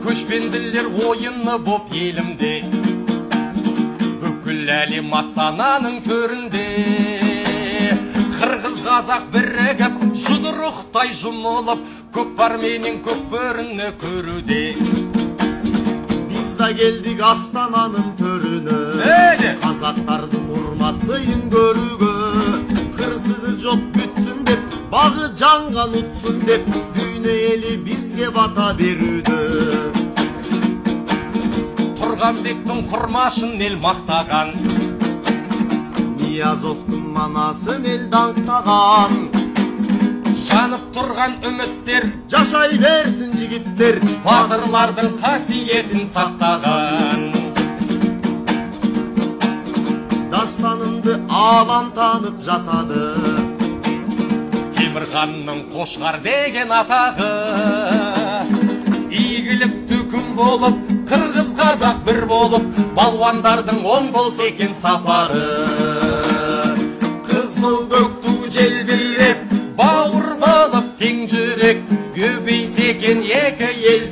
Көшпенділер ойыны боп елімде, бүкіл әлем Астананың төрінде. Қырғыз қазақ бірігіп, жұдырықтай жұмылып, көкпар менен көкбөріні көруде. Біз да келдік Астананың төріне, қазақтардың урмат сыйын көруге. Қырсығы жоқ бүтсін деп, бағы жанған ұтсын деп, дүйне елі бізге бата беруді. Тұрғанбектің құрмашын ел мақтаған, Ниязовтың манасын ел даңқтаған. Жанып тұрған үміттер, жашай берсін жігіттер, батырлардың қасиетін сақтаған. Дастанымды алам танып жатады, Темірханның Қошқар деген атағы. Игілікті күн болып, қырғыз қазақ бір болып, балуандардың оң болса екен сапары. Қызыл көк ту желбіреп, бауыр болып тең жүрек, көбейсе екен екі ел